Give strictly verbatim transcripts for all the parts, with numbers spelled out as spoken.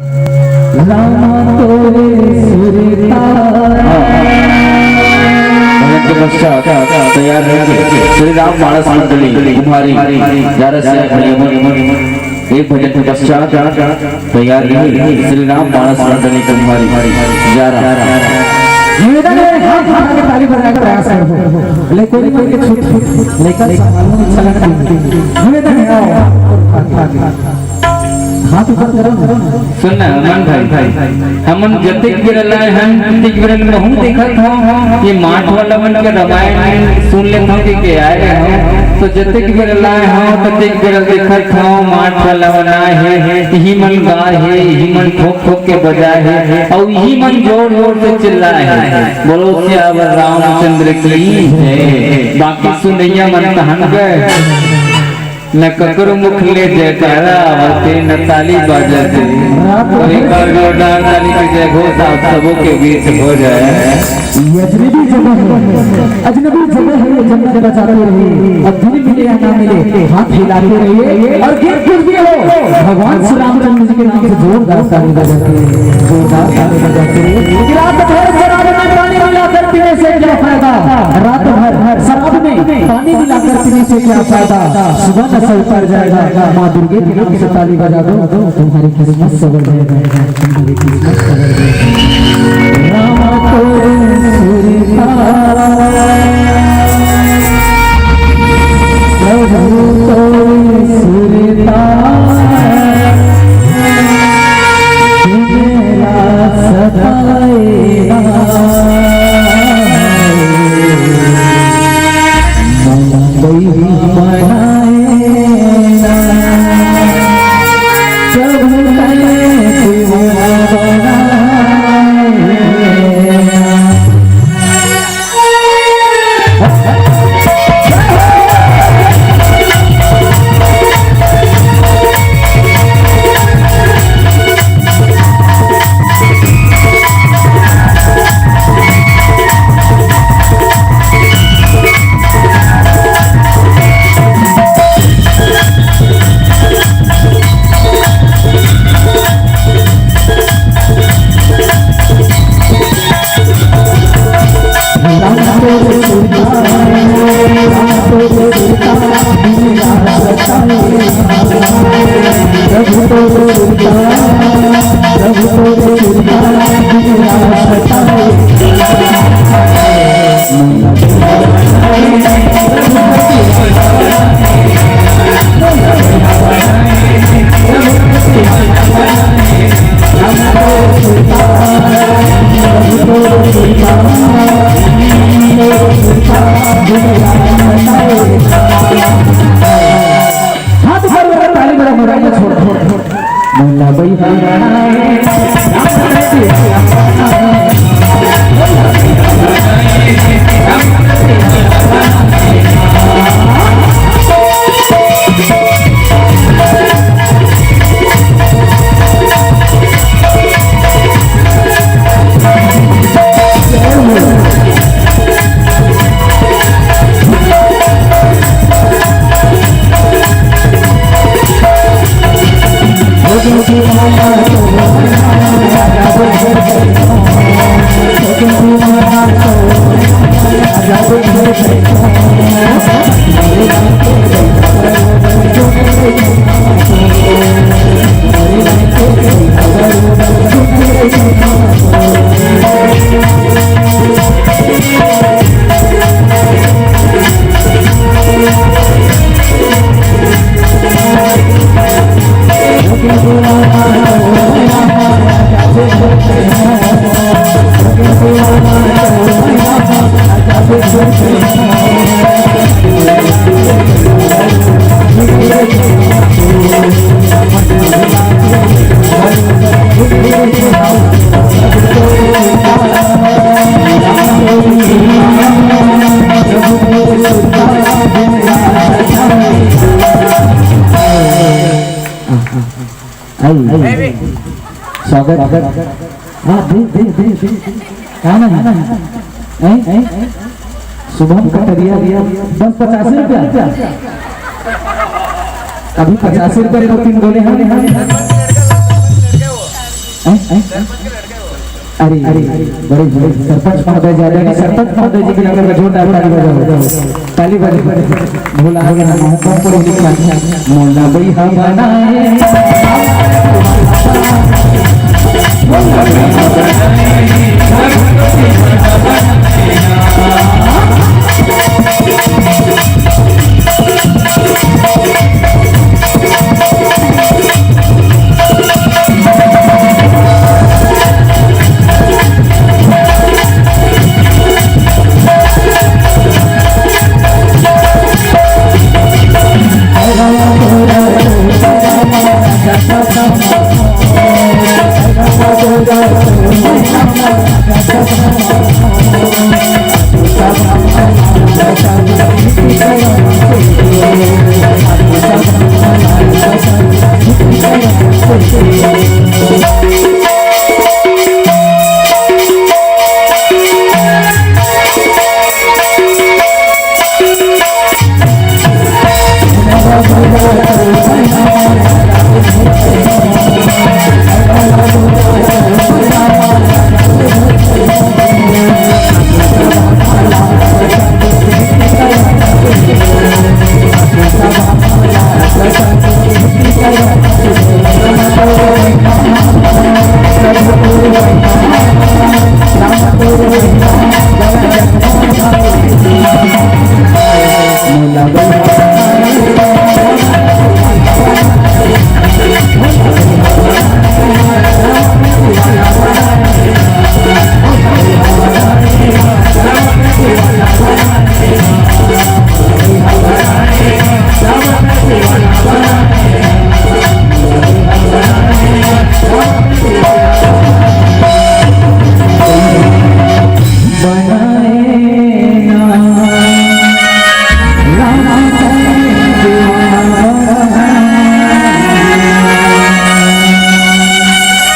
राम तोरे सुरता। भजन के पश्चात तैयार रहेंगे श्री राम मानस मंडली कुम्हारी, ग्यारह से भजन। एक भजन के पश्चात तैयार रहेंगे श्री राम मानस मंडली कुम्हारी, ग्यारह। निवेदन है, हाथ उठा के ताली बजाने का प्रयास करो। ले, कोई, कोई के छूट, छूट, लेकर सामान में चला कर। निवेदन है, आओ। हाथ ऊपर करो ना। सुन ना, अमन भाई, हमन जतेक बेर लाए हन, ततेक बेर महूं देखत हंव, ये माठ वाला मन के रामायण सुन लेत हंव कि के आए हंव, तो जतेक बेर लाए हंव, ततेक बेर देखत हंव, माठ वाला मन आए हे, इही मन गाए हे, इही मन ठोक ठोक के बजाए हे, अउ इही मन जोर जोर से चिल्लाए हे, "बोलो सियावर रामचंद्र की जय।" बाकी सुनइया मन कहां गए? न ककरो मुख ले जयकारा आवत हे, न ताली बाजत हे। रात तो एक बार जोरदार ताली की जय घोष आप सबों के बीच हो जाए। ये अजनबी जगह है, अजनबी जगह है, ये जन्नत बजाते रहे। अब दिन मिले या ना मिले, हाथ हिलाते रहिए। और गिर कुछ भी हो, भगवान श्री रामचंद्र जी के नाम से जोरदार ताली बजाते रहिए, जोरदार ताली बजाते रहिए। कि रात भर शराब में पानी मिलाकर पीने से क्या फायदा, रात भर शराब में पानी मिलाकर पीने से क्या फायदा, सुबह नशा उतर जाएगा। माँ दुर्गे के नाम से ताली बजा दो, तुम्हारी किस्मत सवर जाएगा, तुम्हारी किस्मत सवर जाएगा। राम तोरे सुरता, प्रभु तोरे सुरता, मेरा सताए ना। हाथ ऊपर वाला ताली बड़ा हो रहा है, छोड़, छोड़, छोड़। मोला बैठा आई। स्वागत। हाँ, दे, दे, दे, दे। क्या नाम है? हैं? हैं? शुभम कटरिया। बस पचासी रुपया। अभी पचासी रुपया दो तीन बोले हैं। अरे, अरे, बड़े, बड़े सरपंच महोदय जी, आदरणीय सरपंच महोदय जी के नाम पर जोरदार ताली बजाओ, ताली बजाओ। भोला हो गया ना, कम पढ़े लिखे। मोला बइहा बनाए।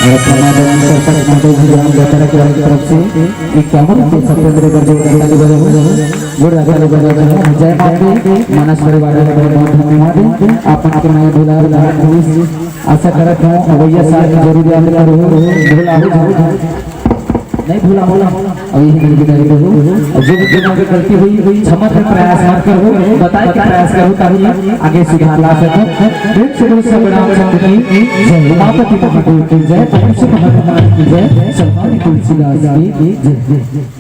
और समाधान सरपंच महोदय जी, ग्राम गतरा के तरफ से इक्यावन रुपये सत्येंद्र गर्जे का ताली बजाओ। गोड़ लगा, ताली बजाओ। जय माँ की। मानस परिवार को बहुत बहुत धन्यवाद। आपन के मया दुलार धारण होइस। आशा करत हूँ अवैया साल में जरूर याद करो। भुला हो जाओ। नहीं भुला, भुला। अब यही मेरी विदाई दो। और जो भी जगह पे गलती हुई, हुई, क्षमा के प्रयास मत करो, बताए के प्रयास करो, ताकि आगे सुधार ला सको। प्रेम से बोलो सब राम संत की जय, उमापति महादेव की जय, तुलसी महात्मा की जय, संत तुलसीदास की जय।